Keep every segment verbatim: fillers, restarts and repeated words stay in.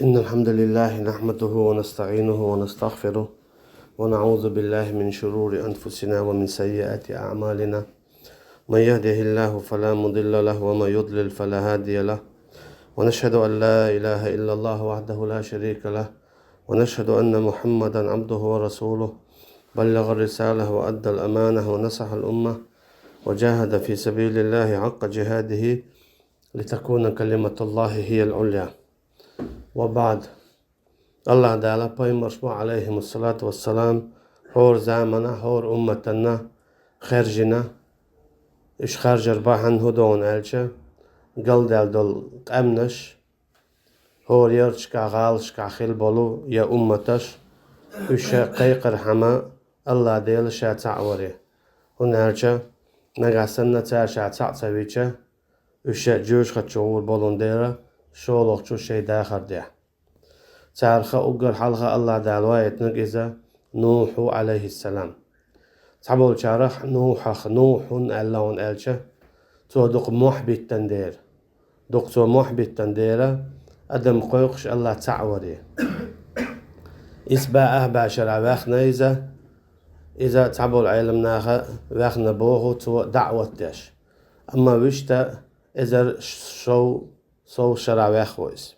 إن الحمد لله نحمده ونستعينه ونستغفره، ونعوذ بالله من شرور أنفسنا ومن سيئات أعمالنا. من يهده الله فلا مضل له، ومن يضلل فلا هادي له. ونشهد أن لا إله إلا الله وحده لا شريك له، ونشهد أن محمدا عبده ورسوله، بلغ الرسالة وأدى الأمانة ونصح الأمة، وجاهد في سبيل الله حق جهاده لتكون كلمة الله هي العليا. وبعد. АллахӀ Дала пайхамарш бу, Ӏалайхимуссалату вассалам, хӀора замана, хӀора умматана хаьржина. Уьш харжар бахьан хӀун ду аьлча, галдаьлла долу къаьмнаш, хӀора ярташкахь, гӀалашкахь хилла болу я умматаш, уьш кхайкхархьама АллахӀ Дела Ша цхьаъ варе. ХӀунда аьлча, нагахь санна цара Ша цхьаъ ца вича, уьш жоьжахати чу гӀур болун дера, шолгӀачу шайн дахар дехь. Царах уггар хьалха АллахӀ Дала ваийтинарг иза Нухь ву, Ӏалайхиссалам. Цхьаболчарах Нухьах Нухь хӀунда аьлла хьуна аьлча, цо дукха мохь биттан дера. Дукха цо мохь биттан дера, адам кхойкхуш АллахӀ цхьаъ варе. Исс бӀе ах бӀе шарахь ваьхна иза, иза цхьаболу Ӏеламнаха ваьхна боху цо даӀват деш. Амма вуьшта эзар шов, сов шарахь ваьхна ву иза.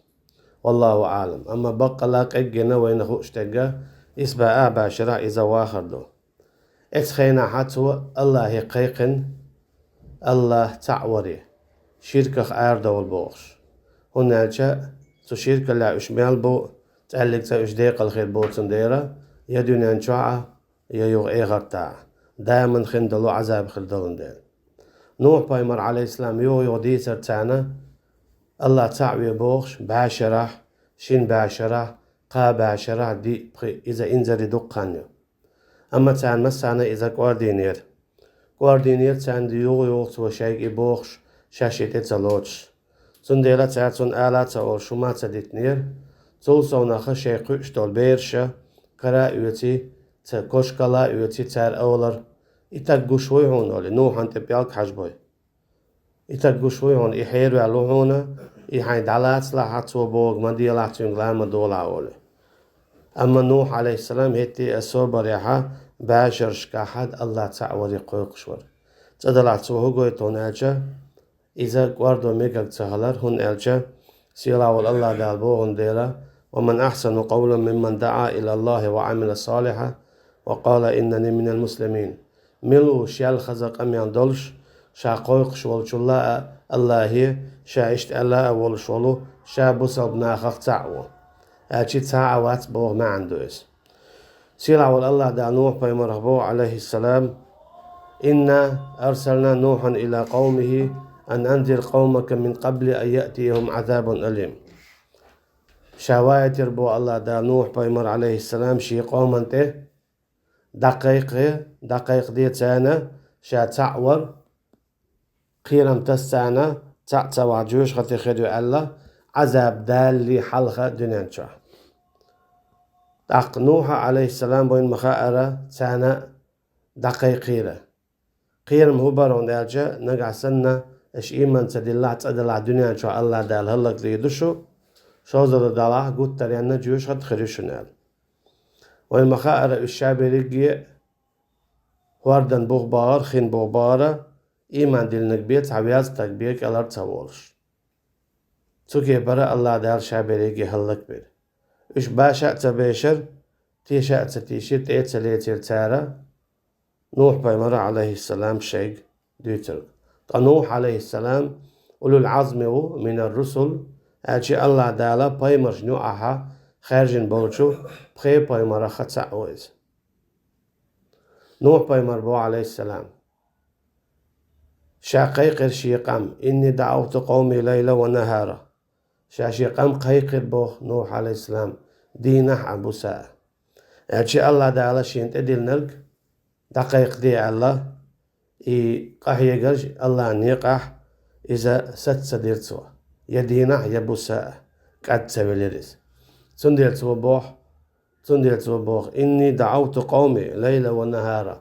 ВаллахӀу аӀлам. Амма баккъала къеггина вайна хууш дерг, исс бӀе ах бӀе шарахь иза вахар ду. Эцу хенахь цо АллахӀе кхайкхина, АллахӀ цхьаъ варе, ширках арадовла бохуш. ХӀунда аьлча цу ширкаллехь уьш мел бу, цӀаьллиг цӀа уьш декъала хир боцун дера, я дуьнен чохь а, я юха эхартахь а, даиман хин долу Ӏазаб хир долун дела. Нухь пайхамар, Ӏалайхиссалам, юха-юха дийцар царна, АллахӀ цхьаъ ве бохуш, бӀе шарахь, шин бӀе шарахь, кхаа бӀе шарахь, диъ, пхиъ, иза инзаре дукха хан ю. Амма царна массарна иза кӀордийнера. КӀордийнера царна юха-юха цо шайга и бохуш, шаьш и тӀе ца лоцуш. Цундела цара цунна ала а ца олуш, хӀума а ца дитинера. Цул совнаха шайн кхуьуш долу бераша кара а оьций, ца кошкала а оьций, цара олура: «И таг гуш вуй хьуна, олий, Нухьан тӀе пӀелг хьажбой. И таг гуш вуй хьуна, и хьераваьлла ву хьуна, и хьайн дӀалацалахь, цо бохург ма делахь, цуьнга ла ма долахь», олий. Амма Нухь, Ӏалайхиссалам, хӀетте а собарехь, бӀе шарашкахь АллахӀ цхьаъ варе кхойкхуш вара. ЦӀа далахь цо хӀун гойту хьуна аьлча, иза кӀордо мегар ца хилар, хӀунда аьлча Сийлахь волу АллахӀ Дала бохун дела: «Ва ман ахьсану къавлан мимман даӀа илаллахӀи ва Ӏамила салихьан ва къала иннани минал муслимин». Мила ву шел хаза къамел долуш, ша кхойкхуш волчул а АллахӀе, ша иштта аьлла а волуш волу, ша бусалба нахах цхьаъ ву? Аьлча цхьа а вац боху маьӀна ду иза. Сийлахь волу АллахӀ Дала Нухь пайхамарах боху, Ӏалайхиссалам: «Инна арсална Нухьан ила къавмихӀи ан анзир къавмака мин къабли ан яътияхӀум Ӏазабун алим». Ша ваийтира боху АллахӀ Дала Нухь пайхамар, Ӏалайхиссалам, шен къоман тӀе, дӀакхайкхий, дӀакхайкхаде царна, ша цхьаъ вара, кхерам таса царна, цхьаъ ца вахь жоьжахати хир ю аьлла, Ӏазаб далале хьалха дуьнен чохь. ТӀаккха Нухьа, Ӏалайхиссалам, вайна ма-хаъара, царна дӀакхайкхийра. Кхерам хӀун бара хьуна аьлча, нагахь санна аша ийман ца диллахь, цӀа далахь дуьнен чохь АллахӀ Дала хӀаллакдийр ду шу, шозлагӀа далахь гуттаренна жоьжахати хир ю шуна аьлла. Вайна ма-хаъара, уьш ша берриге а хӀордан бух бахара, хин бух бахара, ийман диллинарг бен цхьа веза стаг бен кӀелара ца волуш. Цу кепара АллахӀ Дала ша берриге а хӀаллакбира. Уьш баша а ца бешара, теша а ца тийшира, тӀе а ца лецира цара Нухь пайхамара, Ӏалайхиссалам, шайга дуьйцург. Ткъа Нухь, Ӏалайхиссалам, улул Ӏазми ву минар русул, аьлча АллахӀ Дала пайхамаршна юкъахь хаьржина болчу пхе пайхамарах цхьаъ ву иза. Нухь пайхамар боху, Ӏалайхиссалам, ша кхайкхира шен къам: «Инни даӀавту къавми лайла ва нахара». Ша шен къам кхайкхира боху Нухь, Ӏалайхиссалам, дийнахь а, буса а. Аьлча АллахӀ Дала шена тӀедиллинарг дӀакхайкхаде аьлла, и къахьегарш АллахӀан некъахь иза саца ца дира цо, я дийнахь а, я буса а, кӀад ца велира иза. Цундела цо боху, Цундела цо боху: «Инни даӀавту къавми лайла ва нахара».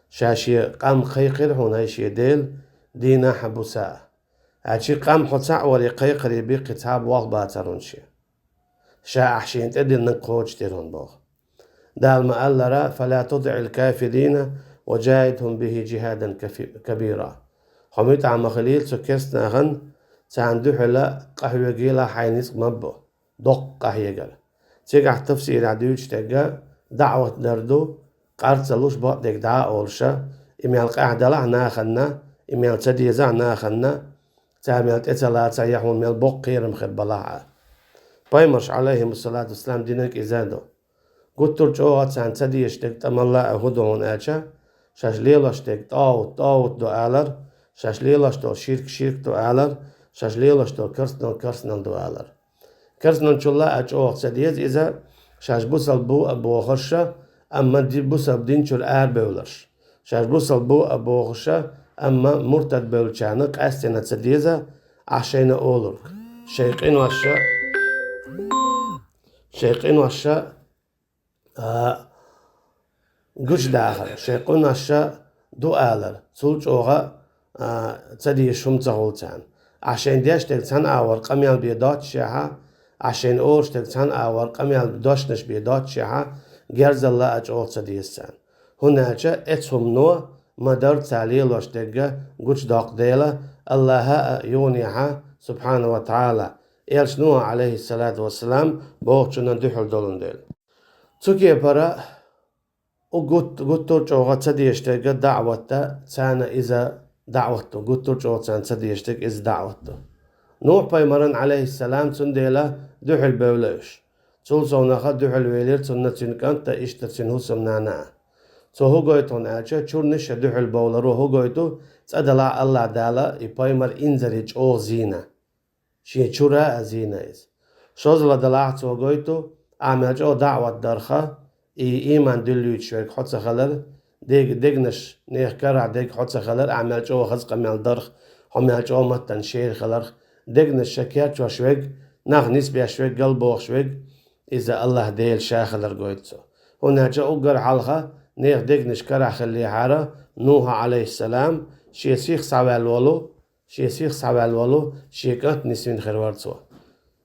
Ша шен къам кхайкхира хьуна, хӀай шен Дела, дийнахь а, буса а. Аьлча къам хьо цхьаъ варе кхайкхаре бен кхин цхьа а болх бацара хьуна шен. ша ахь шена тӀедиллинарг кхочушдир хьуна боху. Дала ма-аллара: «Фала тутиӀил кафирина ва джахидхум бихи джихадан кафи-, кабира». Хьо муьтӀахь ма хилийла цу керстанахана, царна дуьхьала къахьоьгийла хьайн ницкъ ма бо, доккха къахьегар. Цигахь тафсирехь дуьйцуш дерг даӀват дар ду, къар ца луш бакъдерг дӀа а олуша, и мел къаьхьа далахь нахана, и мел ца дезахь нахана, цара мел тӀе ца лацахь, я хьуна мел боккха кхерам хир балахь а. Пайхамарша, Ӏалайхимуссалату вассалам, динарг иза ду. Гуттар а чӀогӀа царна ца дезаш дерг тӀамалла а хӀун ду хьуна аьлча, шаьш лелош дерг тӀагӀут, тӀагӀут ду алар, шаьш лелош долу ширк, ширк ду алар, шаьш лелош долу керстанал, керстанал ду алар. Керстаналчулла а чӀогӀа ца деза иза, шаьш бусалба бу а бохурша, амма ди-, бусалба динчуьра арабевларш. Шаьш бусалба бу а бохурша, амма муртад бевллачарна къаьсттина ца деза, ахь шайна олург. Шайн къиношша, шайн къиношша, а, гучудахар, шайн къиношша ду алар, цул чӀогӀа, а, ца дезаш хӀума ца хуьлу царна. Ахь шайна деш дерг цхьана агӀор къамел бен доццушехьа, ахь шайна олуш дерг цхьана агӀор къамел дешнаш бен доццушехьа, герзалла а чӀогӀа ца деза царна. ХӀунда аьлча эцу хӀумано ма-дарра цара лелош дерг гучудоккху Дела, АллахӀа а юханехьа, субхьана ва тагӀала, элча Нуха, Ӏалайхиссалату вассалам, бохучунна дуьхьал долун дела. Цу кепара у гут-, гуттар а чӀогӀа ца дезаш дерг даӀват ду, царна иза даӀват ду, гуттар а чӀогӀа царна ца дезаш дерг иза даӀват ду. Нух-пайхамаран, Ӏалайхиссалам, цундела дуьхьал бевлла уьш. Цул совнаха дуьхьал велира цунна цуьнан кӀант а, иштта цуьнан хӀусамнана а. Цо хӀун гойту хьуна аьлча, чурнаш а дуьхьал бовларо хӀун гойту, цкъа делахь АллахӀ Дала и пайхамар инзаре чӀогӀа зийна. Шен чура а зийна иза. ШозлагӀа делахь цо гойту, ахь мел чӀогӀа даӀват дарха, и ийман дуьллуьйтуш верг хьо ца хилар, дег-, дегнаш нехан карахь дерг хьо ца хилар, ахь мел чӀогӀа хаза къамел дарх, хьо мел чӀогӀа маттана шера хиларх, дегнаш ша кечвеш верг, нах нисбеш верг, галбохуш верг, иза АллахӀ Дела ша хилар гойту цо. ХӀунда аьлча уггар хьалха нехан дегнаш карахь хиллехьара, Нуха, Ӏалайхиссалам, шен сих схьаваьлла волу, шен сих схьаваьлла волу шен кӀант нисвина хир вара цо.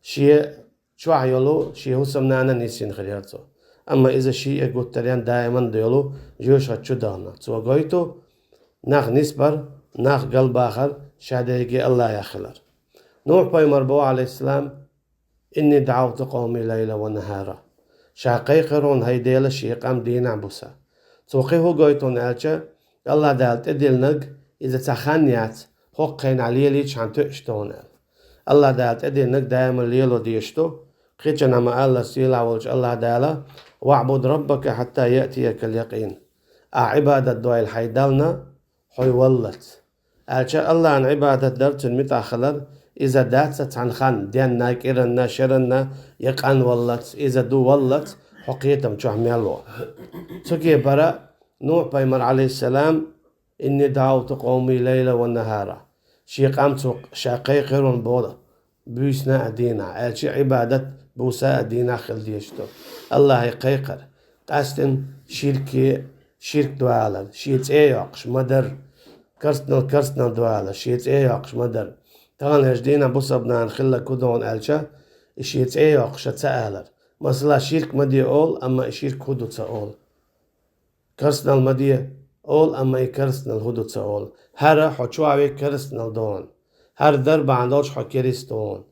Шен чохь йолу шен хӀусамнана нисвина хир яра цо. Амма иза шиъ а гуттаренна даиман долу жоьжахати чу дахана. Цо гойту, нах нисбар, нах галбахар ша дерриге АллахӀах хилар. Нух-пайхамар боху, Ӏалайхиссалам: «Инни даӀавту къавми лайла ва нахара». Ша кхайкхира хьуна, хӀай Дела, шен къам дийнахь-буса. Цо кхин хӀун гойту хьуна аьлча, АллахӀ Дала тӀедиллинарг иза цхьа хан яц, хӀокху хенахь лелийчхьана тоьуш ду хьуна аьлла. АллахӀ Дала тӀедиллинарг даиман лело дезаш ду, кхечанхьа ма-аллара, сийлахь волчу АллахӀ Дала: «ВаӀбуд раббака хьатта яътиякал якъин». Ахь Ӏибадат дойла хьайн Дална, хьо валлалц. Аьлча АллахӀан Ӏибадат дар, цуьнан муьтӀахь хилар, иза дац цхьана хан, денна, кӀиранна, шеранна, я къанваллалц, иза ду валлалц, хьо кхетам чохь мел ву. Цу кепара Нух-пайхамар, Ӏалайхиссалам: «Инни даӀавту къавми лайла ва нахара». Шен къам цо ша кхайкхира хьуна боху, буьйсана а дийнахь, аьлча Ӏибадат буса а дийнахь хила дезаш ду. АллахӀе кхайкхар, къаьсттина ширке ширк ду алар, шен цӀе йоккхуш ма-дарра, керстанал керстанал ду алар, шен цӀе йоккхуш ма-дарра. Тахана хӀара дийнахь бусалба нана хилларг хӀун ду хьуна аьлча, и шен цӀе йоккхуша ца алар. Масала, ширк ма де олу, амма и ширк хӀун ду ца олу. Керстанал ма де олу, амма и керстанал хӀун ду ца олу. ХӀара хьо чохь верг керстанал ду хьуна. ХӀара дар бахьана долуш хьо керист ву хьуна.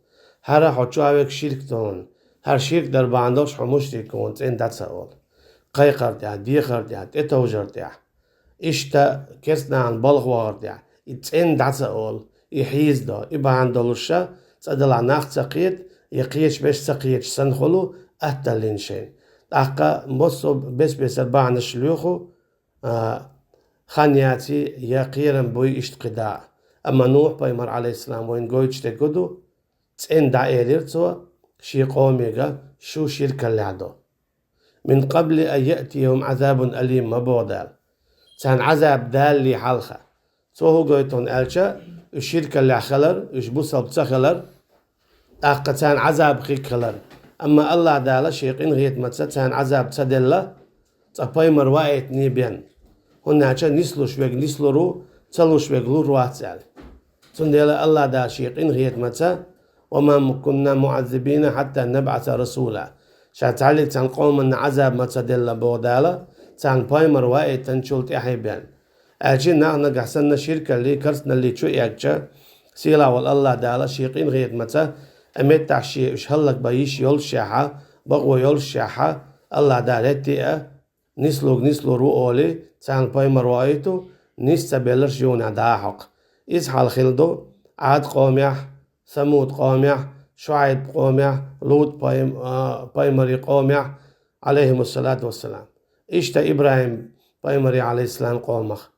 ХӀара хьо чохь верг ширк ду хьуна. ХӀара ширк дар бахьана долуш хьо мушрик ву хьуна, цӀена дӀа ца олу. Кхайкхар тӀехь, дехар тӀехь, тӀетовжар тӀехь, иштта керстанан балха вахар тӀехь, и цӀена дӀа ца олу, и хьийзадо, и бахьана долуша, цкъа делахь нах ца кхета, я кхеташ берш ца кхеташ санна хуьлу, атталлин шайна. ТӀаккха массо а бес-бесара бахьанаш лоьху, а, хан яций, я кхерам буй, иштта кхидӀа а. Амма Нух-пайхамар, Ӏалайхиссалам, вайна гойтуш дерг хӀун ду, цӀена дӀа элира цо шен къомега, шу ширкаллехь ду. «Мин къабли ан яътияхум Ӏазабун алим», ма боху Дала. Царна Ӏазаб далале хьалха. Цо хӀун гойту хьуна аьлча, уьш ширкаллехь хилар, уьш бусалба ца хилар, тӀаккха царна Ӏазаб хиг хилар. Амма АллахӀ Дала шен къинхетамаца царна Ӏазаб ца делла, цкъа пайхамар ваийтиний бен. ХӀунда аьлча нислуш верг нислур ву, ца луш верг лур вац аьлла. Цундела АллахӀ Дала шен къинхетамаца «وما كنا معذبين حتى نبعث رسولا». Ша цхьаллиг цхьан къоманна Ӏазаб ма ца делла, боху Дала, царна пайхамар ваийтинчул тӀаьхье бен. Аьлча нах нагахь санна ширкаллий, карсаналлий чу эгча, сийлахь волу АллахӀ Дала шен къинхетамаца, а меттахь шен уьш хӀаллакбан йиш йолушехьа, бакъо йолушехьа, АллахӀ Дала хӀетте а, нислург нислур ву олий, царна пайхамар ваийту, нис ца белларш юханехь дӀа а хьокху. Иза хьал хилла ду Ӏад къомехь, Самуд къомехь, ШуӀайб къомехь, Лут пайм-, а, пайхамарий къомехь, Ӏалайхимуссалату вассалам. Иштта ИбрахӀим пайхамарий, Ӏалайхиссалам, къомах.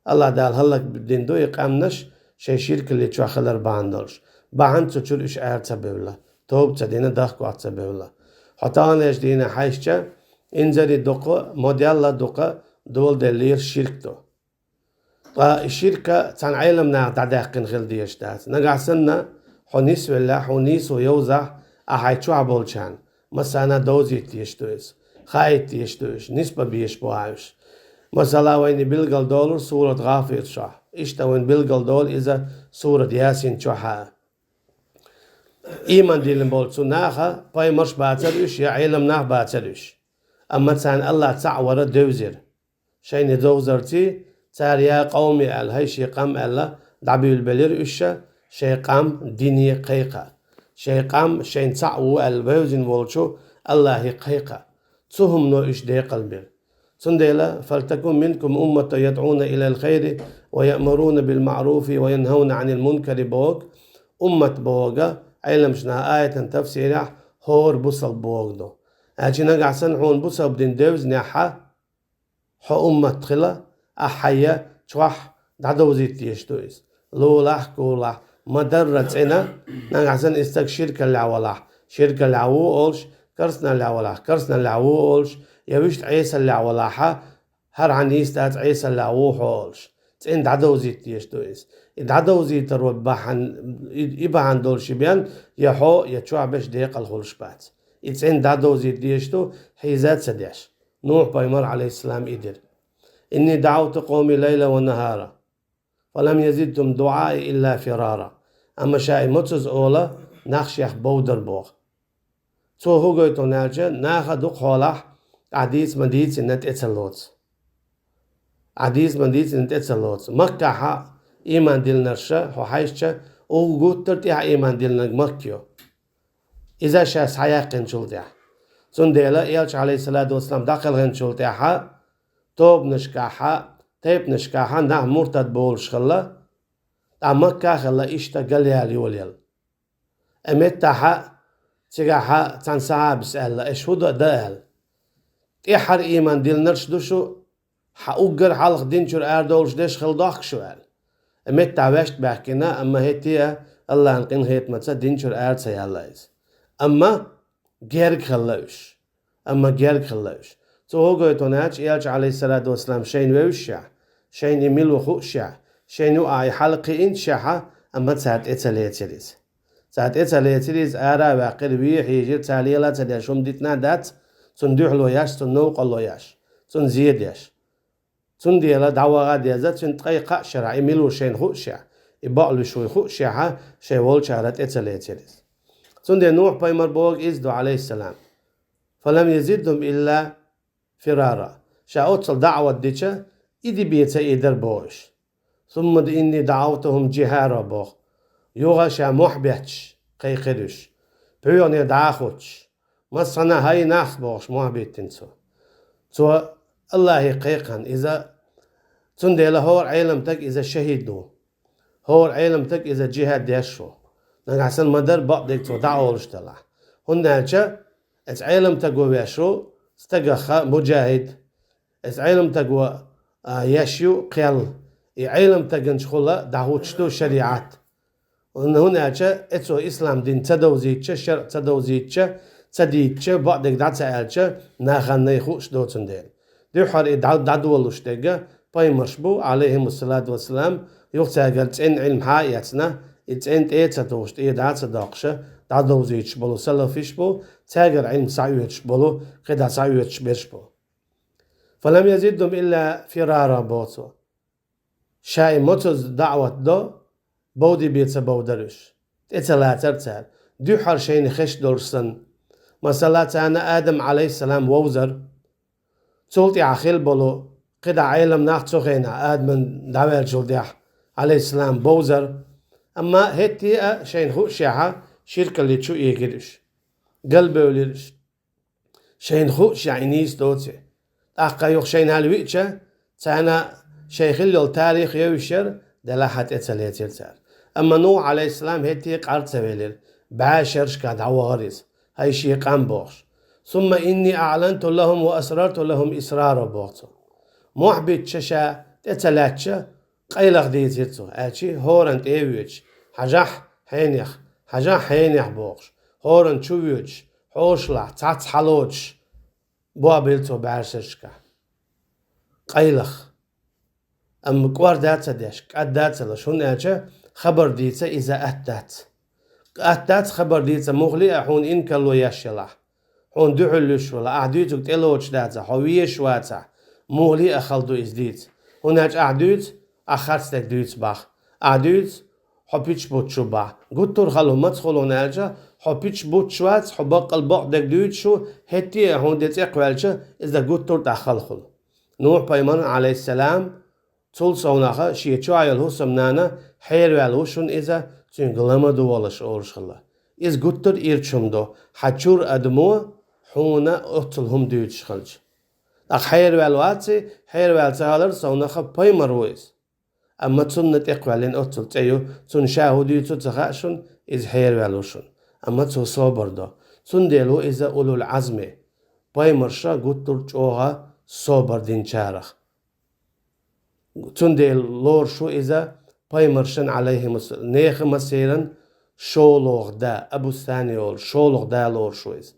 АллахӀ Дала хӀаллакдина ду и къаьмнаш, шайн ширкаллий чохь хилар бахьана долуш. Бахьана цу чуьра уьш ара ца бевлла, тоба ца дина, дахкош ца бевлла. Хьо таханлерчу дийнахь хьаьжча, инзаре дукха, моделла дукха доладеллера ширк ду. Ткъа и ширка цхьана Ӏеламнаха дӀадаьккхина хила дезаш дац. Нагахь санна, хьо нисвеллехь, хьуна нийсо йовзахь, ахь хьайн чохь болчарна, массарна довзийта дезаш ду иза, хаийта дезаш ду уьш, нисбан безаш бу ахь уьш. Масала, вайна билгал долура сурат ГӀафир чохь, иштта вайна билгал долу иза сурат Ясин чохь а. Ийман диллина болу цу наха пайхамарш бацара уьш я Ӏеламнах бацара уьш. Амма царна АллахӀ цхьаъ вара девзира. Шайна довзарций, цара «я къавми» аьлла, «хӀай шен къам» аьлла, дӀабуьйлабелира уьш ша, шайн къам дине кхайкха. Шайн къам шайна цхьаъ ву аьлла вевзина волчу АллахӀе кхайкха. Цу хӀумано уьш декъалбира. Цундела: «فلتكن منكم أمة يدعون إلى الخير ويأمرون بالمعروف وينهون عن المنكر» боху, уммат боху, Ӏеламнаха аятан тафсирехь хӀора бусалба боху ду. Аьлча нагахь санна хьуна бусалба дин девзинехьа, хьо уммат хила, ахь хьайя чохь дӀадовзийта дезаш ду иза. Лулахь, кулахь, ма-дарра цӀена, нагахь санна и стаг ширкаллехь валахь, ширкаллехь ву олуш, карсаналлехь валахь, карсаналлехь ву олуш, я вуьшта Ӏесаллехь валахьа, хӀара хьан йист дац, Ӏесаллехь ву хьо олуш. ЦӀена дӀадовзийта дезаш ду иза. И дӀадовзийтаро бахьана, и, и бахьана долуш и бен, я хьо, я чохь берш декъала хуьлуш бац. И цӀена дӀадовзийта дезаш ду, хьийза а ца деш. Нухь-пайхамар, Ӏалайхиссалам, и дира: «إني دعوت قومي ليلا ونهارا فلم يزدهم دعائي إلا فرارا». Амма ша и моцаза ола, нах шех бовдар боху. Цо хӀун гойту аьлча, наха дукха хьолахь, ахь дийца ма дийцина тӀе ца лоцу. Ахь дийца ма дийцина тӀе ца лоцу. Маккахьа ийман диллинарша, хьо хьаьжча, уггар гуттар а тӀаьхьа ийман диллинарг Макка ю. Иза ша схьаяьккхинчул тӀаьхьа. Цундела Элча, Ӏалайхиссалату вассалам, дӀакхелхинчул тӀаьхьа, тобанашкахьа, тайпанашкахьа нах муртад болуш хилла, ткъа Макка а хилла иштта галъяла йолаелла. И меттахьа, цигахьа цхьана сахьабас аьлла: «Аша хӀун дан, дан?» аьлла. «ТӀаьххьара ийман диллинарш ду шу, хьан уггар хьалха дин чуьра арадовлуш дерш хила дохку шу», аьлла. И меттахь ваьшта баьхкина, амма хӀетте а АллахӀан къинхетамаца дин чуьра ара ца яьлла иза. Амма герга хилла уьш. Амма герга хилла уьш. Цо хӀун гойту аьлча, Элча, Ӏалайхиссалату вассалам, шайна вевзашехь, шайна и мила ву хуъушехь, шайна юкъахь и хьал кхиъначохь, амма цара тӀе ца лецира иза. Цара тӀе ца лецира иза, ара а ваьккхира, вен а хьийжира, цара лела а ца деш хӀума дитина а дац, цунна дуьхьало еш, цунна новкъарло еш, цунна зе деш. Цундела дӀаваха а деза, цуьнан ткъе кхаа шарахь и мила ву шайна хуъушехь, и бакълуьйш вуй хуъушехьа, шайн волчара тӀе ца лецира иза. Цундела Нухь-пайхамар бохург иза ду, Ӏалайхиссалам: «فلم يزدهم إلا فرارا». Ша оццул даӀват дича, и де бен ца ийдира боху уьш. «ثم إني دعوتهم جهارا» боху. Юха ша мохь бетташ кхайкхира уьш, пхьоьханера дӀа а хуттуш. Массанхьа: «ХӀай нах», бохуш, мохь биттина цо. Цо АллахӀе кхайкхина иза, цундела хӀора Ӏеламстаг иза шахӀид ву. ХӀора Ӏеламстаг иза жихӀад деш ву. Нагахь санна ма-дарра бакъдерг цо дӀаолуш делахь. ХӀунда аьлча, иза Ӏеламстаг ву веш ву, стагах мужахӀид, иза Ӏеламстаг ву, а, еш ю кхел. И Ӏеламстагана чухула дӀахӀуттуш ду шариӀат. ХӀунда аьлча, э, цо ислам дин ца довзийтча, шарӀ ца довзийтча, ца дийцча, бакъдерг дӀа ца аьлча, нахана и хууш доцун дела. Дуьххьара и дӀа-, дӀадолуш дерг пайхамарш бу, Ӏалайхимуссалату вассалам, юха цаьргара цӀена Ӏилма хьа а эцна, и цӀена тӀе а ца тухуш, тӀе дӀа а ца доккхуша, дӀадовзуьйтуш болу салафиш бу, цаьргара Ӏилма схьаоьцуш болу, кхидӀа схьаоьцуш берш бу. «فلم يزدهم إلا فرارا» боху цо. Ша и моцаза даӀват до, бовде бен ца бовдара уьш. ТӀе ца лацара цара. дуьххьара шайна хезаш долуш санна. Масала, царна Адам, Ӏалайхиссалам, вовзар, цул тӀаьхьа хилла болу кхидӀа Ӏелам нах цу хенахь, Адаман дӀаваьллачул тӀаьхьа, Ӏалайхиссалам, бовзар. Амма хӀетте а шайна хуушехь, ширкалле чу эгира уьш, галбевлира уьш. Шайна хуушехь и нийса доций. ТӀаккха юха шайна хьалавиъча, царна шайн хилла йолу тарих евзаш яра, делахь а тӀе ца лецира цара. Амма Нухь, Ӏалайхиссалам, хӀетте а къар ца велира, бӀе шерашкахь дӀавахара иза, хӀай шен къам, бохуш. «Сумма инни аъланту лахум ва асрарту лахум исрара», боху цо. Мохь биттича, ша тӀе ца лаьттича, къайлаха дийцира цо, аьлча, хӀоранна тӀе а воьдуш, хьажахь хьенех, хьажахь хьенех, бохуш, хӀоранна чу воьдуш, хьошалахь, цхьацца хьалоцуш, бохабелла цо бӀе шерашкахь. Къайлаха. Амма кӀорда а ца деш, кӀадда а ца луш, хӀунда аьлча хабар дийца иза атта дац. Атта дац хабар дийца, муххале а хьуна инкарло еш елахь, хьуна дуьхьал луьйш велахь, ахь дуьйцург тӀелоцуш дацахь, хьо везаш вацахь, муххале а хала ду иза дийца. ХӀунда аьлча ахь дуьйцу, ахь харцдерг дуьйцу боху. Ахь дуьйцу, хьо пуьчаш буттуш ву боху. Гуттар а хала ду, маца хуьлу, хӀунда аьлча хьо пуьчаш буттуш вац, хьо баккъал бакъдерг дуьйцуш ву, хӀетте а хьуна де цӀе кхоьллича, иза гуттар а тӀаккха хала хуьлу. Нухь-пайхамар, Ӏалайхиссалам, цул совнаха шен чохь йолу хӀусамнана хьераваьлла ву шуна иза, цуьнга ла ма ду волуш, олуш хилла. Иза гуттар а ирча хӀума ду, хьан чуьра адамо хьуна оццул хӀума дуьйцуш хилча. ТӀаккха хьераваьлла вац и, хьераваьлла ца хилар совнаха пайхамар ву иза. Амма цунна тӀекхоьллина оццул цӀе ю, цунна ша хӀун дуьйцу ца хаьа шуна, иза хьераваьлла ву шуна. Амма цо собар до. Цундела ву иза улул Ӏазми, пайхамарша гуттар а чӀогӀа собар динчарах. Цундела лоруш ву иза пайхамаршан, Ӏалайхимус-, нехан массеран шолгӀа да, Абу Сани олу шолгӀа да лоруш ву иза.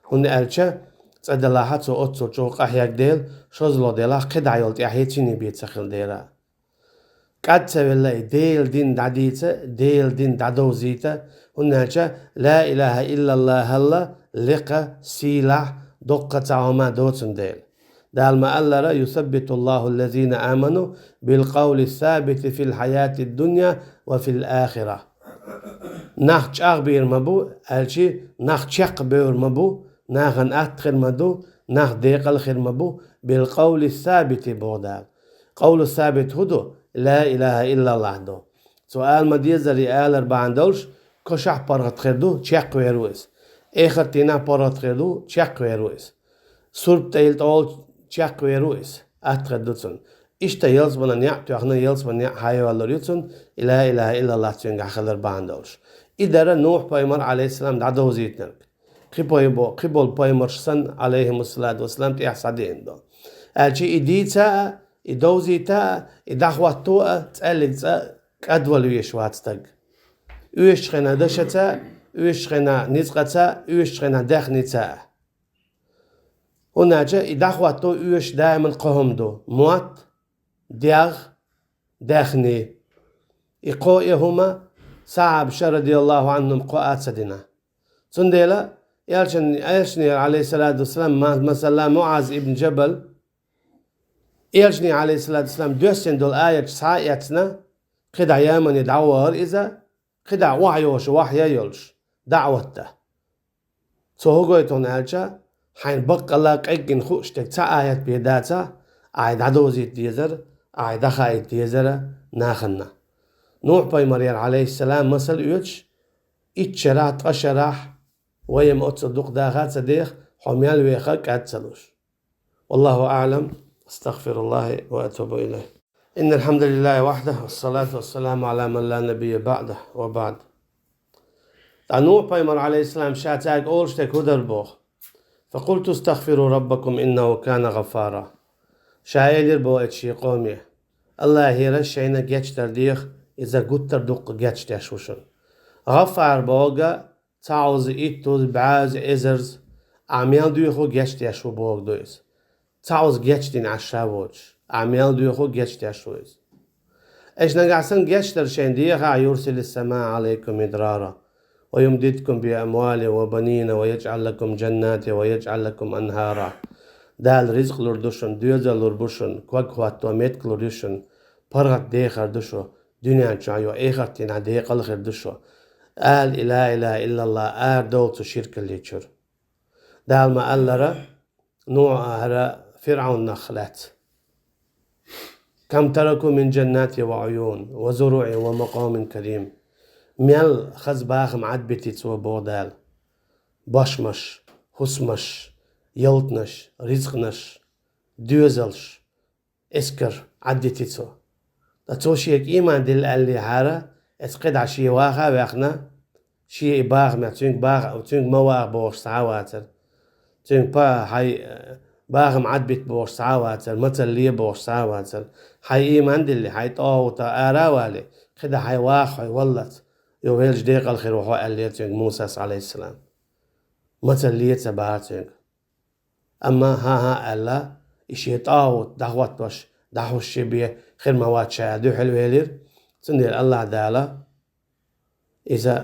ХӀунда аьлча цӀа делахь а цо оццул чӀогӀа къахьегна дела, шозлагӀа делахь кхидӀа йолу тӀаьхье цуьнан бен ца хилла дела. КӀад ца велла и, Делан дин дӀадийца, Делан дин дӀадовзийта, хӀунда аьлча ла илаха иллаллахьал лекха, сийлахь доккха цхьа хӀума доцун дела. Дала ма-аллара: «Юсаббитуллахьул лазина аману бил къавли сабити фил хьаятид дунья ва фил ахира». Нах чӀагӀбийр ма бу, аьлчи нах чекхбевр ма бу, нахана атта хир ма ду, нах декъал хир ма бу, бил къавли сабити, боху Дала. Къавлу сабит хӀун ду? Ла илаха иллаллахь ду. Цо ала ма-деззара и алар бахьана долуш, кошахь паргӀат хир ду, чекхвер ву иза. Эхарт дийнахь паргӀат хир ду, чекхвер ву иза. Сурт тӀейла тӀолу чекхвер ву иза, атта хир ду цунна. Иштта ялсаманан яӀ тоьхна, ялсаманан яӀ хьайваллур ю цунна, и ла илаха иллаллахь цуьнгахь хилар бахьана долуш. И дара Нухь-пайхамар, Ӏалайхиссалам, дӀадовзийтинарг. Кхин пай-, кхин болу пайхамарш санна, Ӏалайхимуссалату вассалам, тӀехь схьадеана ду. Аьлча и дийца а, и довзийта а, и дӀахӀотто а цӀаьллиг цӀа кӀадвала веш вац стаг. Оьшучу хенахь дашаца а, оьшучу хенахь ницкъаца а, оьшучу хенахь даьхница а. ХӀунда аьлча и дӀахӀотто, оьшуш даиман кхо хӀума ду: мотт, дегӀ, даьхни. И кхо а хӀума сахьабаша, радияллаху Ӏанхум, кхоа ца дина. Цундела Элчан-, Элчанера, Ӏалайхиссалату вассалам, ма-, масала, МуӀаз ибн Джабал, Элчане, Ӏалайхиссалату вассалам, доьссина долу аяташ схьа а эцна, кхидӀа ямане дӀавахара иза, кхидӀа охьайогӀуш вахьйа йолуш, даӀват дан. Цо хӀун гойту хьуна аьлча, хьайна баккъалла къеггина хууш дерг цхьа аят бен дацахь, ахьа дӀадовзийта дезара, ахьа дӀахаийта дезара нахана. Нухь-пайхамарера, Ӏалайхиссалам, масал оьцуш, итт шарахь, ткъа шарахь, вай-м оццул дукха даха а ца деха, хьо мел веха а кӀад ца луш. والله أعلم. أستغفر الله وأتوب إليه. إن الحمد لله وحده والصلاة والسلام على من لا نبي بعده وبعد. ТӀаккха Нухь-пайхамар, Ӏалайхиссалам, ша цаьрга олуш дерг хӀун дара боху: «فقلت استغفروا ربكم إنه كان غفارا». Ша элира боху оцу шен къоме: «АллахӀера шайна гечдар деха, иза гуттар а дуккха гечдеш ву шуна». ГӀаффар бохург цхьаъуза, иттуза, бӀозза, эзарза, ахь мел доьху гечдеш ву бохург ду иза. Цхьаъуза гечдина Ӏаш ша воцуш, ахь мел доьху гечдеш ву иза. Аша нагахь санна гечдар шайна дехахь: «يرسل السماء عليكم مدرارا ويمددكم بأموال وبنين ويجعل لكم جنات ويجعل لكم أنهارا». Дала ризкъ лур ду шуна, доьзал лур бу шуна, ког хӀотто меттиг лур ю шуна, паргӀат дехар ду шу, дуьнен чохь йо, эхартина декъал хир ду шу. Ала и ла илаха иллаллах, арадовла цу ширкалле чура. Дала ма аллара, Нухь а хӀара ФирӀавнах лаьцна: «كم تركوا من جنات وعيون وزروع ومقام كريم». Мел хаза бахам Ӏадбитий цо, боху Дала. Бошмаш, хӀусамаш, ялтанаш, ризкъанаш, доьзалш, эскар Ӏаддитий цо. Ткъа цо шега иман дилла аьллехьара, эцу кхидӀа шен ваха а ваьхна, шен и бахамехь, цуьнга баха-, цуьнга ма ваха бохуш цхьа а вацара. Цуьнга па-, хьайн, э, бахам Ӏадбита бохуш цхьа а вацара, мацалла ле бохуш цхьа а вацара. Хьайн иман дилли, хьайн тӀагӀута ара а вали, кхидӀа хьайн ваха хьо валлалц, юха велча декъала хир ву хьо, аьллера цуьнга Мусас, Ӏалайхиссалам. Мацалла ле ца бахара цуьнга. Амма хӀан-хӀа аьлла, и шен тӀагӀут дӀахӀоттош, дӀахьош шен бен хир ма вац ша аьлла, дуьхьал велира. Цундела АллахӀ Дала иза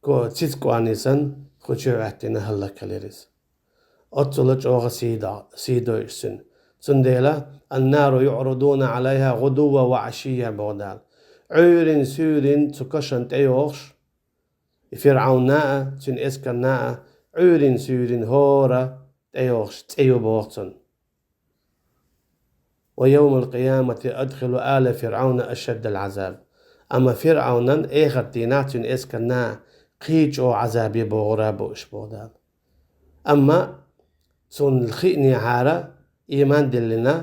ко-, цица кӀоне санна, кху чу хӀоьттина хӀаллакьхилира иза. Оццула чӀогӀа сий до-, сий дойуш цуьнан. Цундела: «النار يعرضون عليها غدوا وعشيا», боху Дала. Ӏуьйрин, суьйрин цу кашана тӀейогӀуш, и ФирӀавна а, цуьнан эскарна а, Ӏуьйрин, суьйрин хӀора тӀейогӀуш цӀе ю боху цунна. «ويوم القيامة أدخلوا آل فرعون أشد العذاب». Амма ФирӀавнан эхарт дийнахь цуьнан эскарна кхин чӀогӀа Ӏазабе богӀур бу уьш, боху Дала. Амма цунна хиънехьара, иман диллина,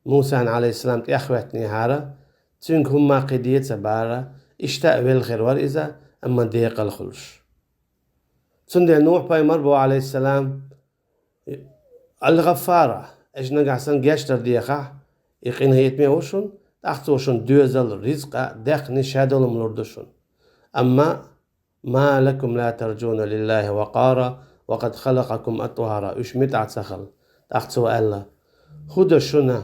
Мусан, Ӏалайхиссалам, тӀехӀоьттинехьара, цуьнга хӀумма кхин де ца бара, иштта а велла хир вара иза, амма декъала хуьлуш. Цундела Нухь-пайхамар боху, Ӏалайхиссалам: «Ал-ГӀаффара, аша нагахь санна гечдар дехахь, и къинхетаме ву шуна, тӀаккха цо шуна доьзал, ризкъ а, даьхни, шадолу лур ду шуна. Амма ما لكم لا ترجون لله وقارا وقد خلقكم أطوارا», уьш муьтӀахь ца хилла. ТӀаккха цо аьлла: «ХӀун ду шуна?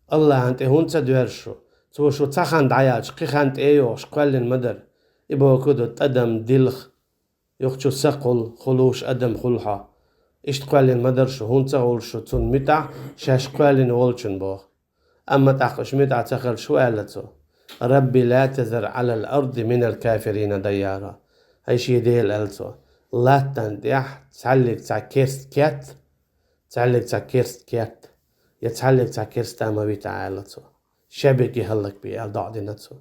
АллахӀан тӀе хӀунда ца доьрзу шу? Цо шу цхьа хан дӀаяьлча, кхин хан тӀе а йогӀуш, кхоьллина ма дара. И бохург ду тӀадам, дилха, юха чу са кхулла, хулуш адам хуьлу хьо. Иштта кхоьллина ма дара шу, хӀунда ца хуьлу шу цунна муьтӀахь, шаьш кхоьллина волчунна?» боху. Амма тӀаккха уьш муьтӀахь ца хилча, хӀун аьлла цо: «رب لا تذر على الأرض من الكافرين ديارا». ХӀай шен Дела, аьлла цо, латтана тӀехь цхьаьллиг цхьа керста кет, цхьаьллиг цхьа керста кет, я цхьаьллиг цхьа керста а ма витахь, аьлла цо. Шаберриге хӀаллакбе аьлла, доӀа дина цо.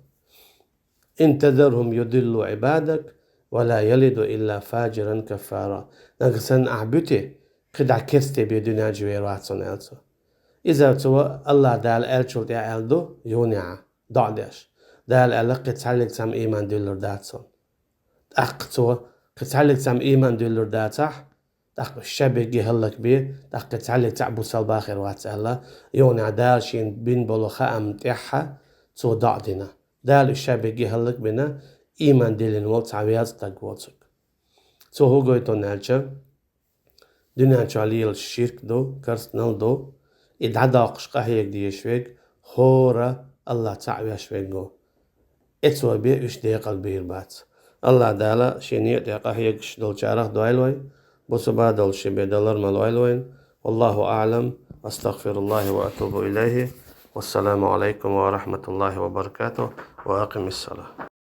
«إن تذرهم يضلوا عبادك ولا يلدوا إلا فاجرا كفارا». Нагахь санна ахь буьти, кхидӀа керста бен дуьнен чу вер вац хьуна, аьлла цо. Иза цо АллахӀ Дала аьллачул тӀаьхьа аьлла ду, юханехьа, доӀа деш. Дала аьлла, кхин цхьаьллиг цхьамма иман дуьллур дац хьуна. ТӀаккха цо, кхин цхьаьллиг цхьамма иман дуьллур дацахь, тӀаккха уьш шаберриге хӀаллакбе, тӀаккха кхин цхьаьллиг цхьаъ бусалба хир вац аьлла, юханехьа Дала шена бина болу хаамна тӀехьа цо доӀа дина. Дала уьш шаберриге хӀаллакбина, иман диллина волу цхьа веза стаг воцург. Цо хӀун гойту аьлча, дуьнен чохь лелаш ширк ду, керстанал ду, и дӀадоккхуш къахьега дезаш верг, хӀора АллахӀ цхьаъ веш верг ву. Эцо бен уьш декъала бийр бац. АллахӀ Дала шен некъа тӀе къахьегаш долчарах дойла вай, бусалба долуш шен бен далар ма лойла вайна. والله أعلم، أستغفر الله وأتوب إليه. والسلام عليكم ورحمة الله وبركاته. وأقم الصلاة.